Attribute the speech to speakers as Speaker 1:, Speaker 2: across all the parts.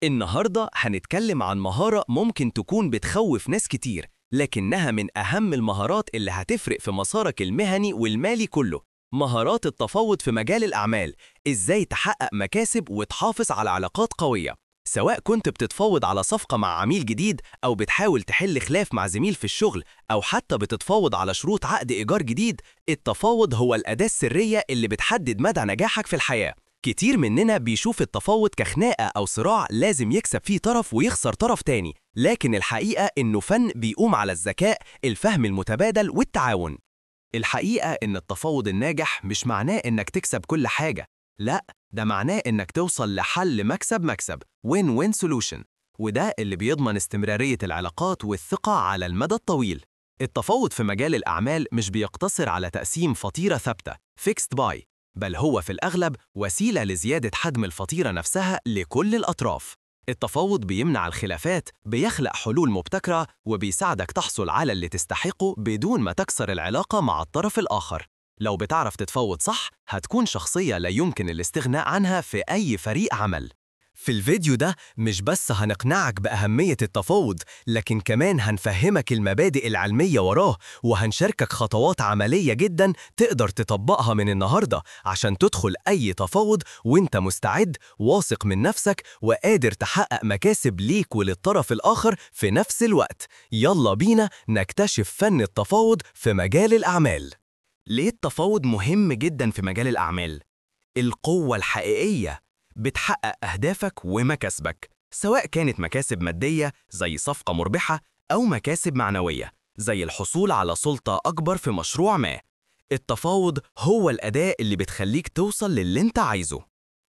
Speaker 1: النهاردة هنتكلم عن مهارة ممكن تكون بتخوف ناس كتير، لكنها من أهم المهارات اللي هتفرق في مسارك المهني والمالي كله. مهارات التفاوض في مجال الأعمال، إزاي تحقق مكاسب وتحافظ على علاقات قوية. سواء كنت بتتفاوض على صفقة مع عميل جديد، أو بتحاول تحل خلاف مع زميل في الشغل، أو حتى بتتفاوض على شروط عقد إيجار جديد، التفاوض هو الأداة السرية اللي بتحدد مدى نجاحك في الحياة. كتير مننا بيشوف التفاوض كخناقة أو صراع لازم يكسب فيه طرف ويخسر طرف تاني، لكن الحقيقة إنه فن بيقوم على الذكاء، الفهم المتبادل والتعاون. الحقيقة إن التفاوض الناجح مش معناه إنك تكسب كل حاجة، لا، ده معناه إنك توصل لحل مكسب مكسب، win-win solution، وده اللي بيضمن استمرارية العلاقات والثقة على المدى الطويل. التفاوض في مجال الأعمال مش بيقتصر على تقسيم فطيرة ثابتة، fixed pie، بل هو في الأغلب وسيلة لزيادة حجم الفطيرة نفسها لكل الأطراف. التفاوض بيمنع الخلافات، بيخلق حلول مبتكرة، وبيساعدك تحصل على اللي تستحقه بدون ما تكسر العلاقة مع الطرف الآخر. لو بتعرف تتفاوض صح، هتكون شخصية لا يمكن الاستغناء عنها في أي فريق عمل. في الفيديو ده مش بس هنقنعك بأهمية التفاوض، لكن كمان هنفهمك المبادئ العلمية وراه، وهنشاركك خطوات عملية جدا تقدر تطبقها من النهاردة عشان تدخل أي تفاوض وانت مستعد، واثق من نفسك، وقادر تحقق مكاسب ليك وللطرف الآخر في نفس الوقت. يلا بينا نكتشف فن التفاوض في مجال الأعمال. ليه التفاوض مهم جدا في مجال الأعمال؟ القوة الحقيقية بتحقق أهدافك ومكاسبك، سواء كانت مكاسب مادية زي صفقة مربحة، أو مكاسب معنوية زي الحصول على سلطة أكبر في مشروع ما. التفاوض هو الأداة اللي بتخليك توصل للي انت عايزه.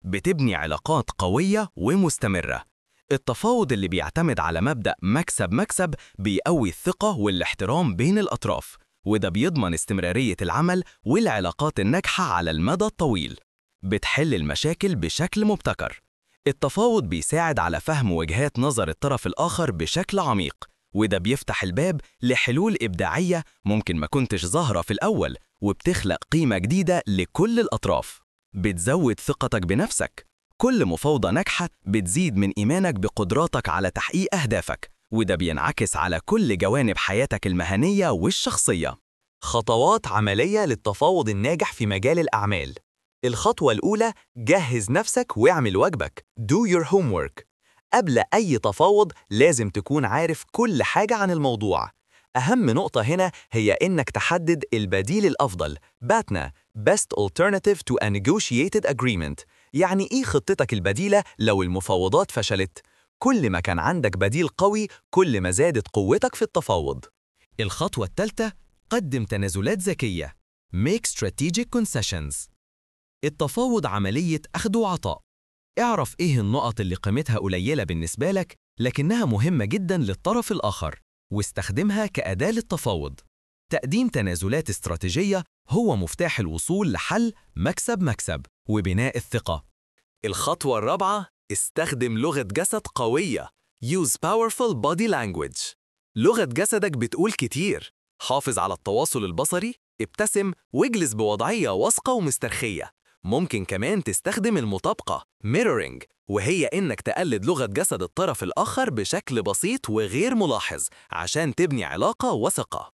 Speaker 1: بتبني علاقات قوية ومستمرة. التفاوض اللي بيعتمد على مبدأ مكسب مكسب بيقوي الثقة والاحترام بين الأطراف، وده بيضمن استمرارية العمل والعلاقات الناجحة على المدى الطويل. بتحل المشاكل بشكل مبتكر. التفاوض بيساعد على فهم وجهات نظر الطرف الآخر بشكل عميق، وده بيفتح الباب لحلول إبداعية ممكن ما كنتش ظاهرة في الأول، وبتخلق قيمة جديدة لكل الأطراف. بتزود ثقتك بنفسك. كل مفاوضة ناجحة بتزيد من إيمانك بقدراتك على تحقيق أهدافك، وده بينعكس على كل جوانب حياتك المهنية والشخصية.
Speaker 2: خطوات عملية للتفاوض الناجح في مجال الأعمال. الخطوة الأولى: جهز نفسك واعمل واجبك، do your homework. قبل أي تفاوض لازم تكون عارف كل حاجة عن الموضوع. أهم نقطة هنا هي إنك تحدد البديل الأفضل، BATNA، Best Alternative to a Negotiated Agreement. يعني إيه خطتك البديلة لو المفاوضات فشلت؟ كل ما كان عندك بديل قوي، كل ما زادت قوتك في التفاوض.
Speaker 1: الخطوة الثالثة: قدم تنازلات ذكية، Make Strategic Concessions. التفاوض عملية أخذ وعطاء. اعرف إيه النقط اللي قيمتها قليلة بالنسبة لك لكنها مهمة جدا للطرف الآخر، واستخدمها كأداة للتفاوض. تقديم تنازلات استراتيجية هو مفتاح الوصول لحل مكسب مكسب وبناء الثقة. الخطوة الرابعة: استخدم لغة جسد قوية، Use powerful body language. لغة جسدك بتقول كتير. حافظ على التواصل البصري، ابتسم واجلس بوضعية واثقة ومسترخية. ممكن كمان تستخدم المطابقة، mirroring، وهي إنك تقلد لغة جسد الطرف الآخر بشكل بسيط وغير ملاحظ عشان تبني علاقة وثقة.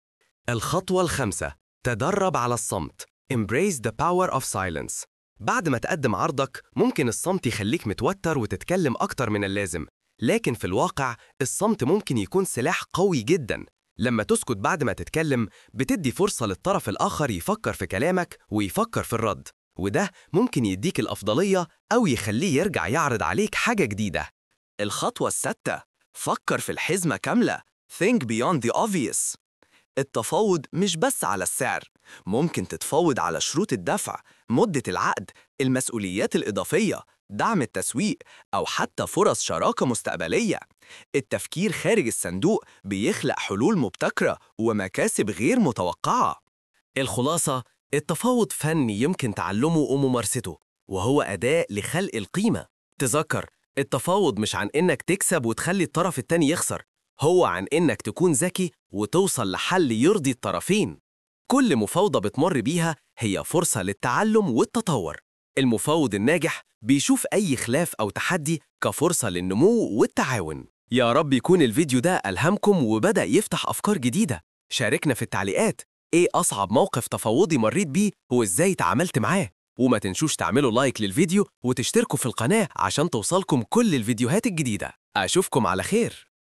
Speaker 1: الخطوة الخامسة: تدرب على الصمت، Embrace the power of silence. بعد ما تقدم عرضك، ممكن الصمت يخليك متوتر وتتكلم أكتر من اللازم، لكن في الواقع الصمت ممكن يكون سلاح قوي جدا. لما تسكت بعد ما تتكلم، بتدي فرصة للطرف الآخر يفكر في كلامك ويفكر في الرد، وده ممكن يديك الأفضلية أو يخليه يرجع يعرض عليك حاجة جديدة. الخطوة السادسة: فكر في الحزمة كاملة، Think beyond the obvious. التفاوض مش بس على السعر، ممكن تتفاوض على شروط الدفع، مدة العقد، المسؤوليات الإضافية، دعم التسويق، أو حتى فرص شراكة مستقبلية. التفكير خارج الصندوق بيخلق حلول مبتكرة ومكاسب غير متوقعة. الخلاصة: التفاوض فن يمكن تعلمه وممارسته، وهو أداة لخلق القيمة. تذكر، التفاوض مش عن إنك تكسب وتخلي الطرف التاني يخسر، هو عن إنك تكون ذكي وتوصل لحل يرضي الطرفين. كل مفاوضة بتمر بيها هي فرصة للتعلم والتطور. المفاوض الناجح بيشوف أي خلاف أو تحدي كفرصة للنمو والتعاون. يا رب يكون الفيديو ده ألهمكم وبدأ يفتح أفكار جديدة. شاركنا في التعليقات إيه أصعب موقف تفاوضي مريت بيه وإزاي تعاملت معاه. وما تنسوش تعملوا like للفيديو وتشتركوا في القناة عشان توصلكم كل الفيديوهات الجديدة. أشوفكم على خير.